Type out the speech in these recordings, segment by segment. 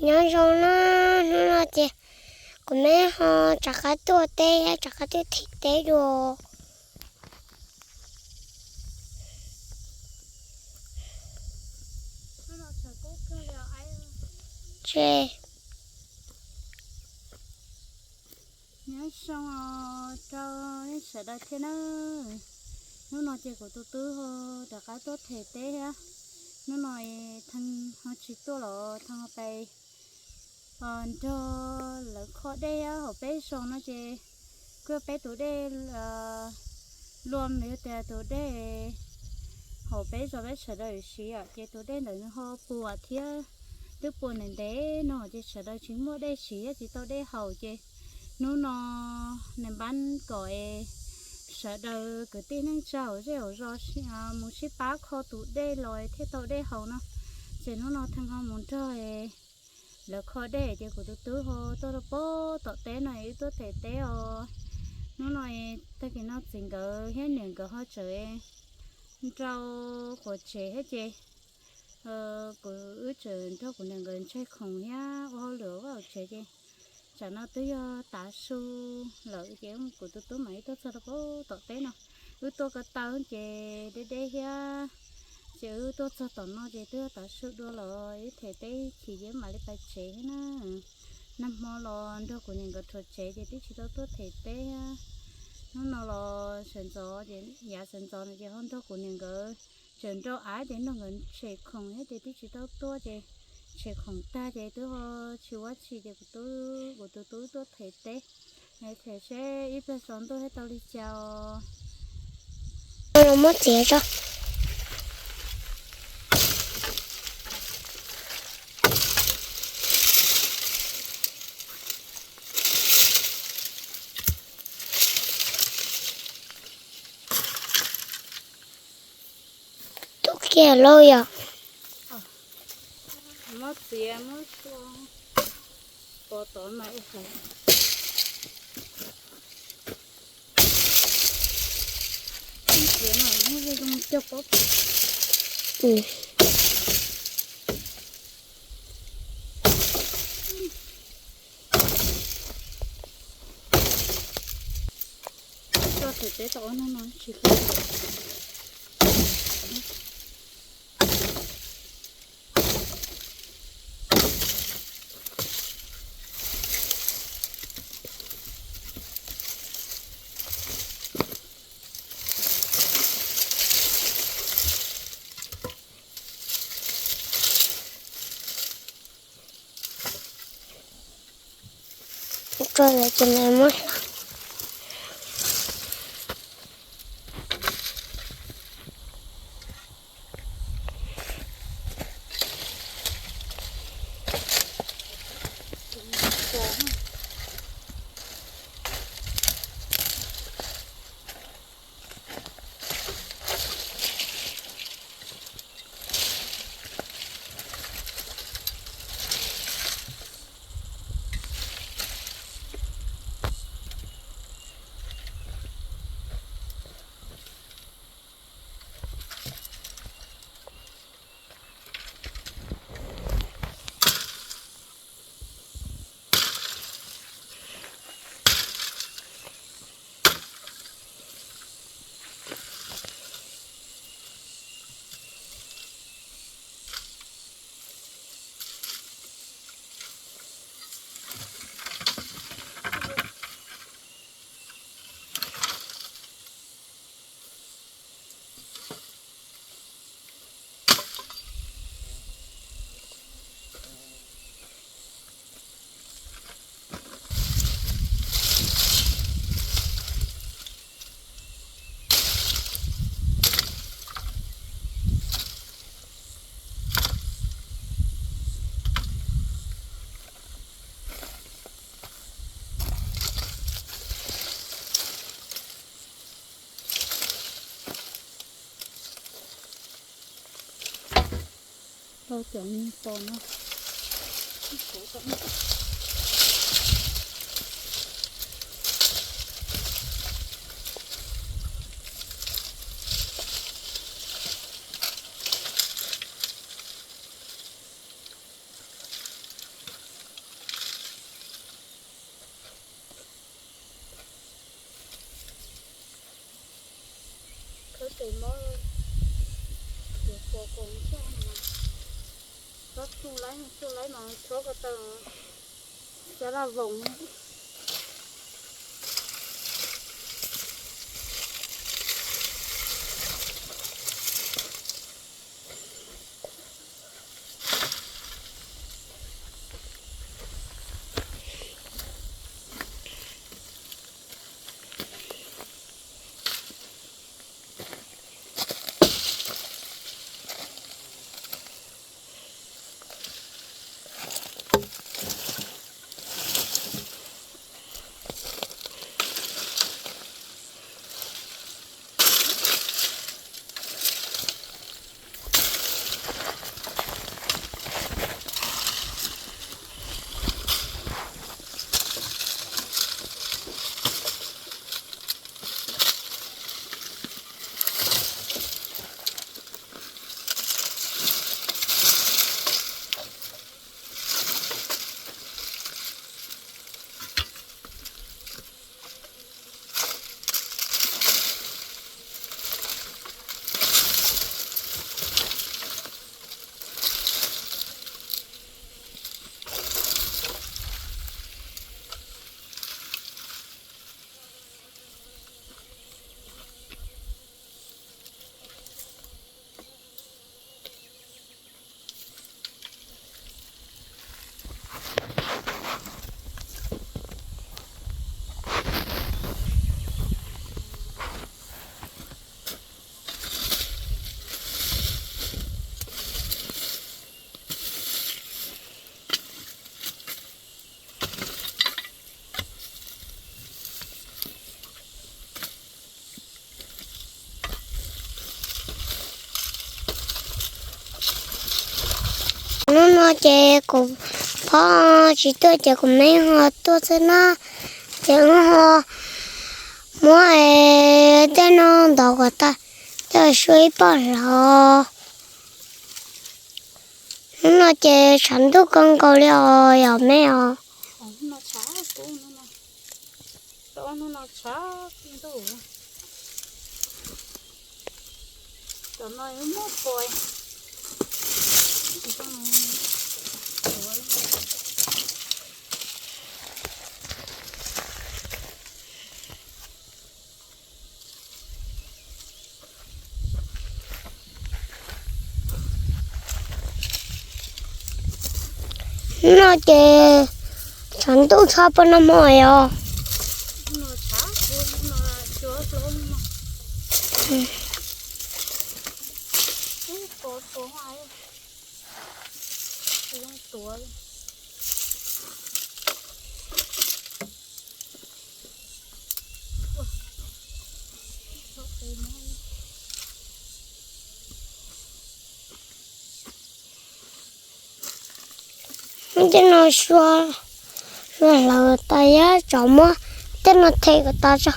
Nyob zoo na, hnub no ces kuv me ho rov qab tuaj teb, rov qab tuaj them teb dua. Nyob zoo rau nej sawv daws thiab na. Hnub no ces kuv tus tub ho rov qab tuaj them teb thiab. Hnub no Theej ho tsis tuaj los Theej ho pais nrog lawv kho dej thiab. Hauv peb zos no ces kuj yog peb tus dej, luag yog tias tus dej hauv peb zos peb sawv daws siv os, ces tus dej ntawd nws ho puas thiab, twb puas ntev ntev no ces sawv daws tsis muaj dej siv thiab tsis tau dej haus ces hnub no nws npaj kom sawv daws kwv tij neej tsa hauv zej hauv zos mus sib pab kho tus dej los thiaj tau dej haus no. Ces hnub no Theej ho mus nrog lawv kho dej ces kuv tus tub ho tuaj rau pem tom teb no wb tuaj them teb os. Hnub no tag kis no txiv nkawd thiab niam nkawd ho tseem rau quav tsev thiab ces kuv wb tseem nrog kuv niam nkawd ntsaig khoom thiab ua hauj lwm hauv tsev ces tsam no twb yog tav su lawm ces kuv tus tub mam li tuaj txog rau pem tom teb no. Wb tuaj ko taw ces deb deb thiab, ces wb tuaj txog tom no ces twb yog tav su dua los wb them teb chim ces mam li pais tsev thiab na. Nag hmo los nrog kuv niam nkawd rhuav tsev ces twb tsis tau tuaj them teb. Hnub no los sawv ntxov ces yav sawv ntxov no ces ho nrog kuv niam nkawd tseem nrau av ces nrog nkawd tshem khoom thiab ces twb tsis tau tuaj ces tshem khoom tag ces twb ho tsis ua tsi ces kuv tus tub tuaj them teb. Them seb ib pliag tsaus ntuj thiaj tau li cas os. Muab txiav tso. Tub kiag lauj yom. Muab txiav muab sua pov tod mas ib qho. Txiav no muab zoo cog pob. Coj them teb tau ob hnub no tsis hlub. Rau lawv ces lawv muab hla. Rau cov me pos no. Tes mob, yuav pos kaus ntsej, txhob tsuj laib, tsuj laib mas tshuab ko taw, cov laj voos. Hnub no ces kuv phob tsis tuaj ces kuv me ho tuaj xwb na. Ces wb ho muab tej no ntov kom tag, coj suab ib pob hlau. Hnub no ces tshav ntuj kawg nkaus li os yom me os. Hnub no ces tshav ntuj tshaj puag no hmo os. Tej no sua, sua hlawv tas yog tsov muab tej no them kom tas tso.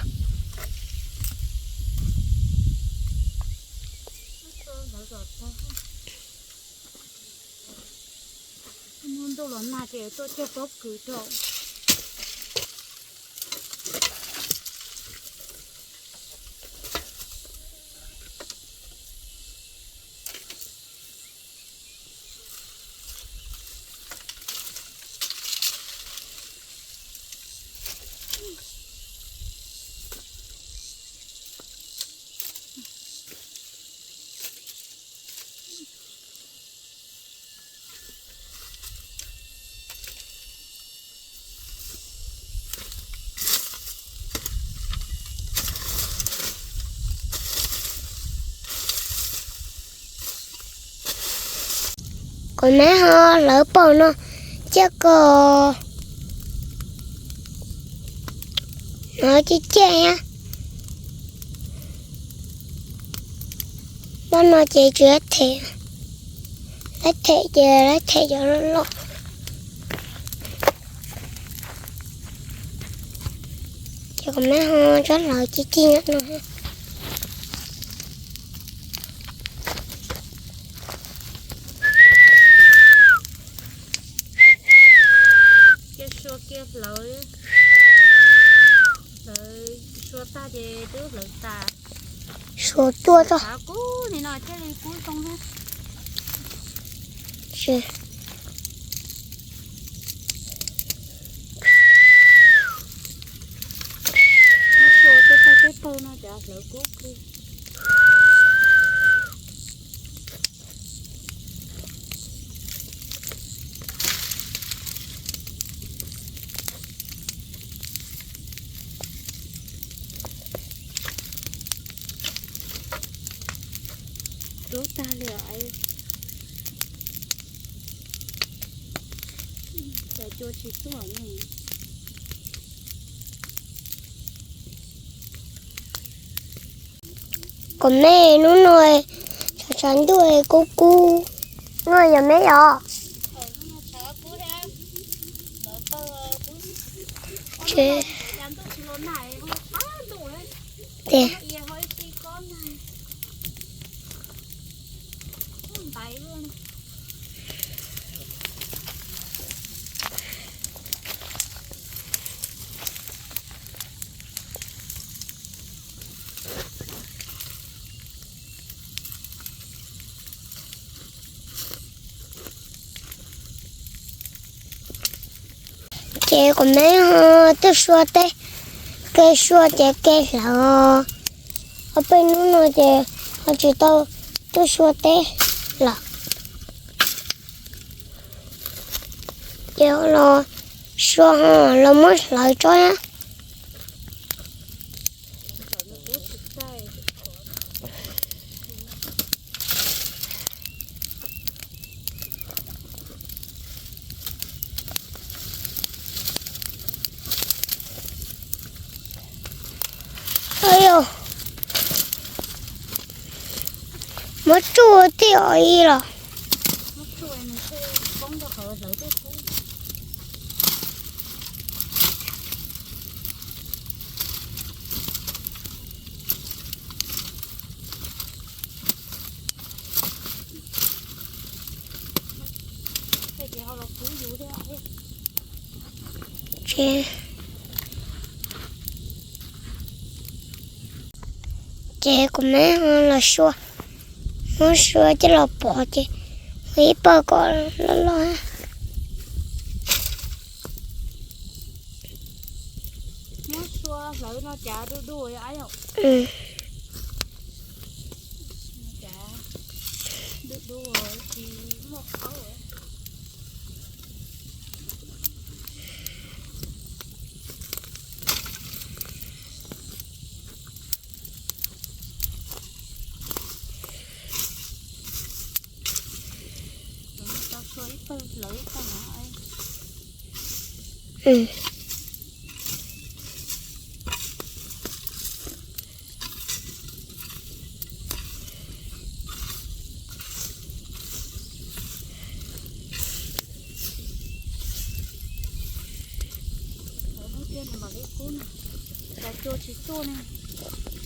Muab ntuj los nag ces tuaj cog pob kws rau. Kuv meb ho hlawv paum no ciaj kawg, no ciaj ciaj thiab. Pob no ces tsis them, lawv them ces lawv them cov loj loj. Ces kuv meb ho tsob hlawv ciaj ciaj no. Kiag sua kiag hlawv, hlawv sua tag ces twb hlawv tas. Suav tuaj tso. Rub tag li os. Cua tsis tuaj ne. Kom me hnub no tshav tshav ntuj kub kub, no yog me yom? Tsev. Tias Ces kuv me ho tuaj sua teb, kev sua ces kev hlawv, ob peb hnub no ces ho tsis tau tuaj sua teb lawm. Ces los sua ho los muab hlawv tso na. Ayu, muab tsuj tij os ib los. Ces, ces kuv me ho los sua, muab sua coj los pov ces ib pawg kom loj loj.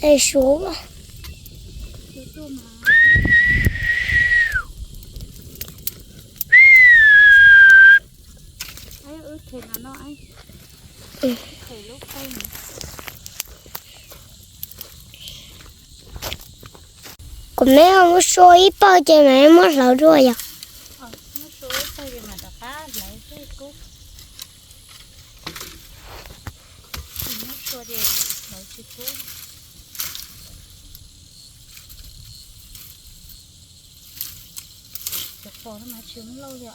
Es suav, kuv me ho muab sua ib pawg ces mam muab hlawv dua yom. Cov pos no mas tsis muaj lauj yog.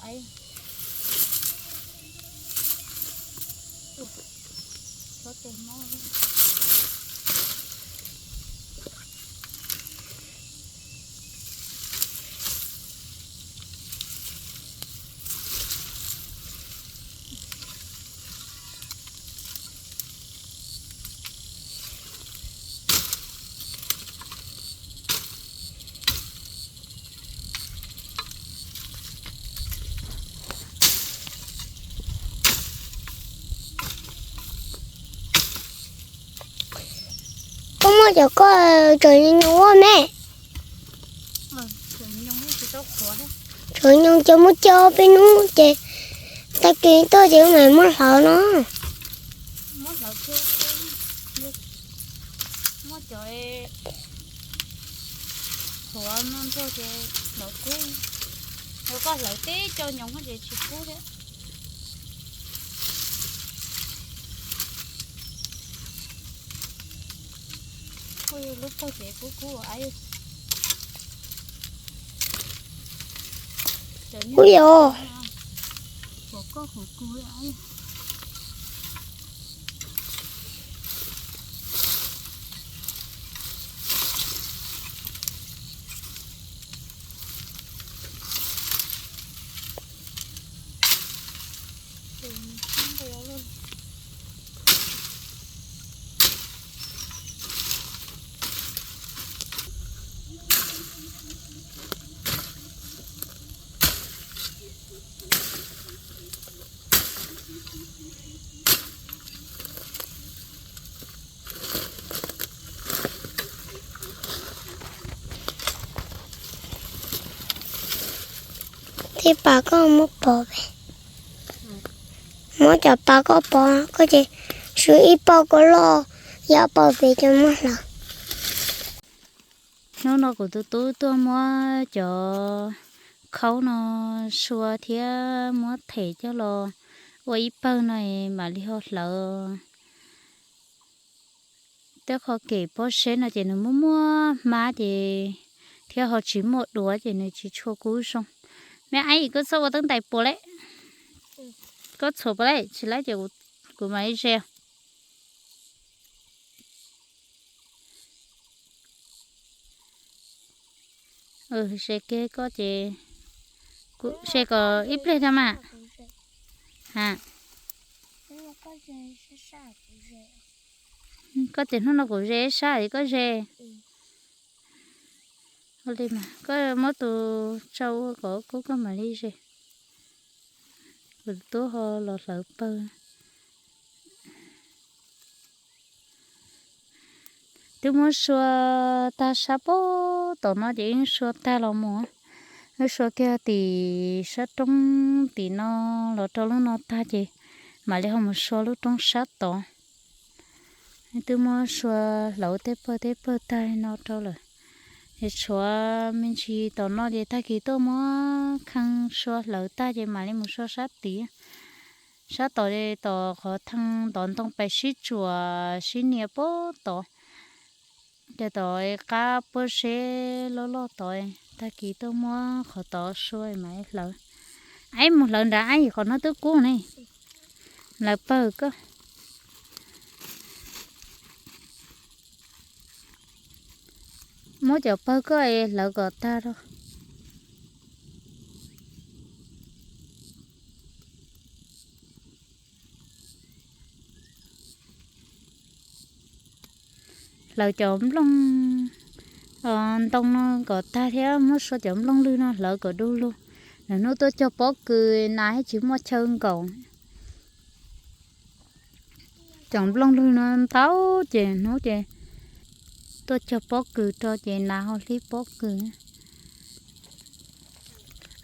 Koj muaj cov koj tseem nyoos ua me. Tseem nyoos ces muab coj peb hnub ces tag kis tuaj ces mam muab hlawv no. Muab hlawv thiab. Muab cov Thuav no nrog ces hlawv kub, yog koj hlawv teb co nyoos ces tsis kub thiab. Kuj yog lub pawg ces kub kub. Kuj yog. Tib pas koj muab pov pem, muab cov pas koj pov koj ces sub ib pob koj loj, ib pob pem coj muab hlawv. Hnub no kuv tus tub tuaj muab cov khaub no sua thiab muab them coj los ua ib pawg no mam li ho hlawv. Tej qho kem pob zeb no ces nws muaj muaj hmab ces thiab ho tsis muaj duav ces nws tsis tshua kub zoo. Me aib, koj txhob ua teeb ntais puas lawm. Koj txhuam puas lawm, tsis lawm ces kuv mam li ze. Ze kiag koj ces, ze kom ib pliag tso mas. Ha, koj ces hnub no kuv ze sab es koj ze. Ua li mas koj muab tus tsau ua kom kub koj mam li ze. Kuv twb ho los hlawv pawg. Twb muab sua tag sab pem tom no ces yeej sua tag los mus. Wb sua kiag tim sab roob tim no los rau lub no tag ces mam li ho mus sua lub roob sab tod. Twb muab sua hlawv tej pawg tej pawg tag no rau lawm. Es tshuav me ntsis tom no ces tag kis tuaj muab khee sua hlawv tag ces mam li mus sua sab tid. Sab tod, tom qhov thee ntov ntoo pais sib tsuam sib nias pem tod. Ces tom qab pob zeb loj loj tod, tag kis tuaj muab qhov tod sua mam li hlawv. Aib, mus hlawv nrad, aib, qhov no twb kub ne. Hlawv pawg koj. Muab cov pawg koj es hlawv kom tag rau. Hlawv cov nplooj ntoo no kom tag thiab muab sua cov nplooj lwg no hlawv kom du lug. Lwm hnub tuaj cog pob kws nas thiab tsis muaj chaw nkaum. Cov nplooj lwg no ntau ces hnub ces tuaj cog pob kws rau ces nas ho hlib pob kws.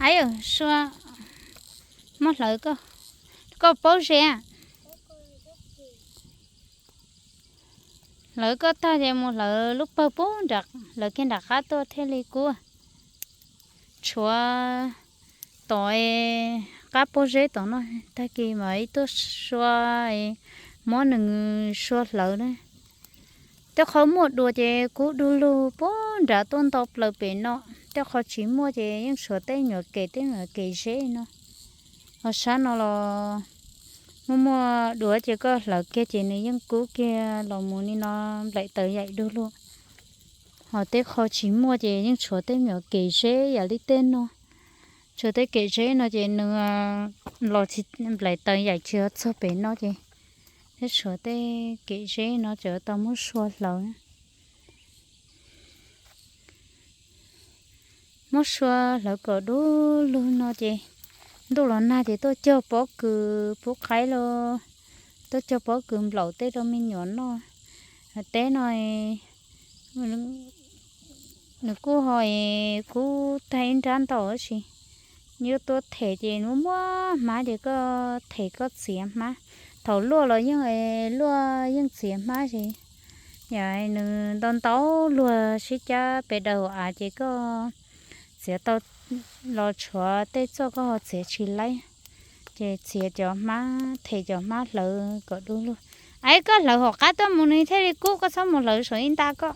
Aib, sua, muab hlawv koj, koj paub ze. Hlawv koj tag ces mus hlawv lub pawg pub nram, hlawv kiag nram qab tuaj thiaj li kub. Tshuav tom qab pob zeb tom no, tag kis mam ib tuaj sua, muab nws sua hlawv na. Tej qhov muaj dua ces kub du lug pub nrad tuaj nto plaws pem no. Tej qhov tsis muaj ces yeej tshuav tej nyuam kem tej nyuam kem zeb no. Ho sab no los muaj muaj dua ces koj hlawv kiag ces nws yeej kub kiag los mus li no, nplaim tawv yaim du lug. Ho tej qhov tsis muaj ces yeej tshuav tej nyuam kem zeb yam li tej no. Tshuav tej kem zeb no ces nws los tsis, nplaim tawv yaim tsis txog pem no ces, thiab tshuav tej kem zeb no ces tau muab sua hlawv. Muab sua hlawv kom du lug no ces ntuj los nag ces tuaj cog pob kws pub qaib los, tuaj cog pob kws nplaum tej rau me nyuam noj. Teb no nws kuj ho kub tag ib nrab ntau tab sis yuav tuaj them ces muaj muaj hmab ces koj them koj txiav hmab. Thaum luaj los yeej luaj yeej txiav hmab ces Yog nws ntau ntau luag sib cab pes daws hauv av ces koj txiav tau los tshuav tej txoj koj ho txiav tsis laib, ces txiav cov hmab, them cov hmab hlawv kom du lug. Aib, koj hlawv hauv qab tuaj mus nws thiaj li kub, koj txhob mus hlawv saum ib nta koj.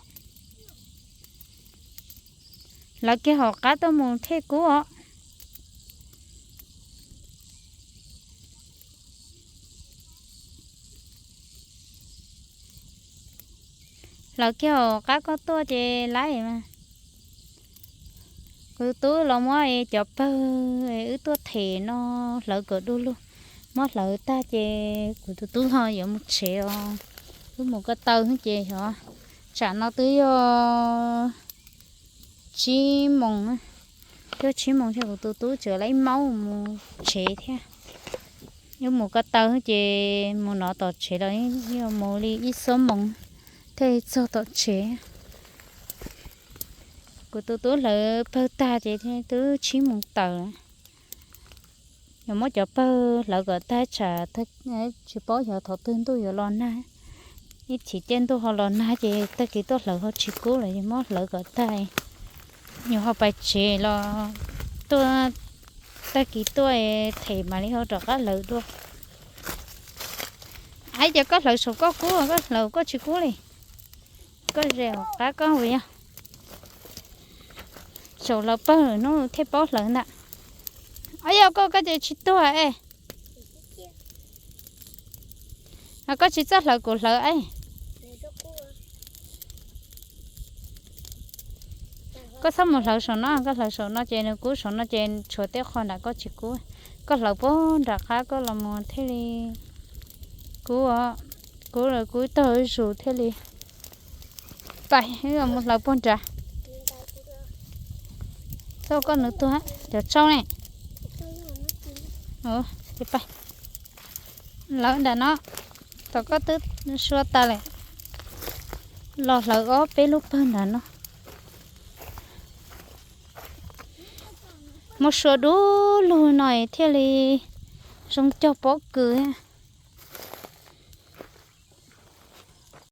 Hlawv kiag hauv qab tuaj mus thiaj kub os. Hlawv kiag hauv qab koj tuaj ces laib mas. Kuv tus tub los muab cov pawg wb tuaj them no hlawv kom du lug, muab hlawv tag ces kuv tus tub ho yuav mus tsev os. Wb mus ko taw ces yog tsam no twb yog tsib moos, twb tsib moos thiab kuv tus tub tseem lawv ib maub mus tsev thiab. Wb mus ko taw ces mus no tom tsev los yog mus li ib xuab moos thiaj txog tom tsev. Kuv tus tub hlawv pawg tag ces twb tsib moos tawm. Yuav muab cov pawg hlawv kom tag tsam tsis paub xyov thaum twg ntuj yuav los nag. Ib chim caij ntuj ho los nag ces tag kis tuaj hlawv ho tsis kub lawm, muab hlawv kom tag, yuav ho pais tsev los tuaj, tag kis tuaj them mam li ho rov qab hlawv dua. Aib, ces koj hlawv saum koj kub, koj hlawv koj tsis kub li. Koj ze hauv qab koj ua yog saum hlawv pawg hnub thiaj paub hlawv ntag. Aib, yog koj koj ces tsis tuag es. Koj tsis txawj hlawv kuv hlawv es. Koj txhob mus hlawv saum no, koj hlawv saum no ces nws kub, saum no ces tshuav tej qho nram koj tsis kub. Koj hlawv puag nram qab koj los mus thiaj li kub, kub los kub tag zus thiaj li pais, mus hlawv puag nrad. Txhob koj nws tuag, cov tsauj ne. Hlawv nram no, tom koj twb sua tas lawm, los hlawv ob peb lub pawg nram no. Muab sua du lug no thiaj li zoo cog pob kws.